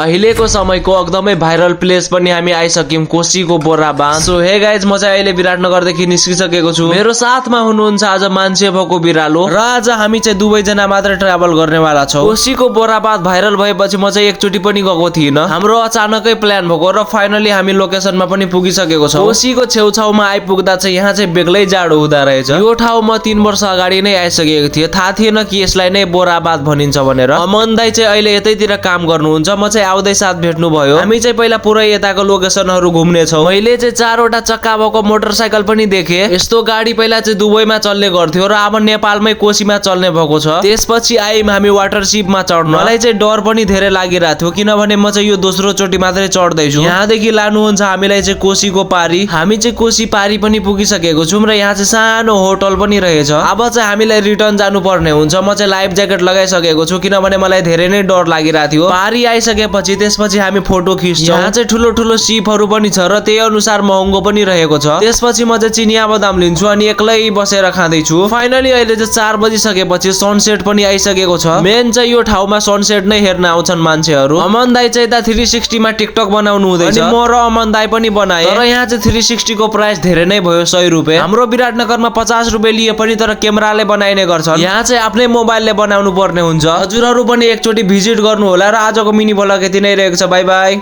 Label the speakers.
Speaker 1: अहिलेको समयको एकदमै भाइरल प्लेस पनि हामी आइसक्यौं, कोशीको बोरा बाँध। सो हे गाइज, म चाहिँ अहिले विराटनगरदेखि निस्किसकेको छु। मेरो साथमा हुनुहुन्छ आज मान्छे भएको बिरालो र आज हामी चाहिँ दुवै जना मात्र ट्राभल गर्नेवाला छौं। कोशीको बोरा बाँध भाइरल भएपछि म चाहिँ एकचोटि पनि गएको थिइन। हाम्रो अचानकै प्लान भएको र फाइनली हामी लोकेसनमा पनि पुगिसकेको छौं। कोशीको छेउछाउमा आइपुग्दा चाहिँ यहाँ चाहिँ बेग्लै जाडो हुँदा रहेछ। यो ठाउँ म 3 वर्ष अगाडि नै आइसकेको थिएँ। थाहा थिएन कि यसलाई नै बोरा बाँध भनिन्छ भनेर। अमन दाइ चाहिँ अहिले यतैतिर काम गर्नुहुन्छ। म चाहिँ आउँदै साथ भेट्नु भयो। हामी चाहिँ पहिला पुरै यताको लोकेसनहरु घुम्ने छौं। मैले चाहिँ 4वटा चक्का भएको मोटरसाइकल पनि देखे। यस्तो गाडी पहिला चाहिँ दुबईमा चल्ने गर्थ्यो र अब नेपालमै कोशीमा चल्ने भएको छ। त्यसपछि आइम हामी वाटरशिपमा चढ्न। मलाई चाहिँ डर पनि धेरै लागिरहेको थियो किनभने म चाहिँ यो दोस्रो चोटी मात्रै चढ्दै छु। यहाँदेखि लानुहुन्छ हामीलाई चाहिँ कोशीको पारी। हामी चाहिँ कोशी पारी पनि पुगिसकेको छौं र यहाँ चाहिँ सानो होटल पनि रहेछ। अब चाहिँ हामीलाई रिटर्न जानु पर्ने हुन्छ। म चाहिँ लाइफ ज्याकेट लगाइसकेको छु किनभने मलाई धेरै नै डर लागिरहेको थियो। पारी आइसकेपछि त्यसपछि हामी फोटो खिच्छौं। यहाँ चाहिँ ठुलो ठुलो सिपहरु पनि छ र त्यही अनुसार महँगो पनि रहेको छ। त्यसपछि म चाहिँ चिनिया बदाम लिन्छु अनि एक्लै बसेर खाँदै छु। फाइनली अहिले चाहिँ 4 बजिसकेपछि सनसेट पनि आइसकेको छ। मेन चाहिँ यो ठाउँमा सनसेट नै हेर्न आउँछन् मान्छेहरु। अमन दाइ चाहिँ यता 360 मा टिकटक बनाउनु हुँदैछ अनि म र अमन दाइ पनि बनाए। तर यहाँ चाहिँ 360 को प्राइस धेरै नै भयो, 100 रुपैयाँ। हाम्रो विराटनगरमा 50 रुपैयाँ लिए पनि तर क्यामेराले बनाइने गर्छन्। यहाँ चाहिँ आफ्नै मोबाइलले बनाउनु पर्ने हुन्छ। हजुरहरु पनि एकचोटी भिजिट गर्नु होला र आजको मिनी भ्लग यति नै रहेको छ। Bye bye.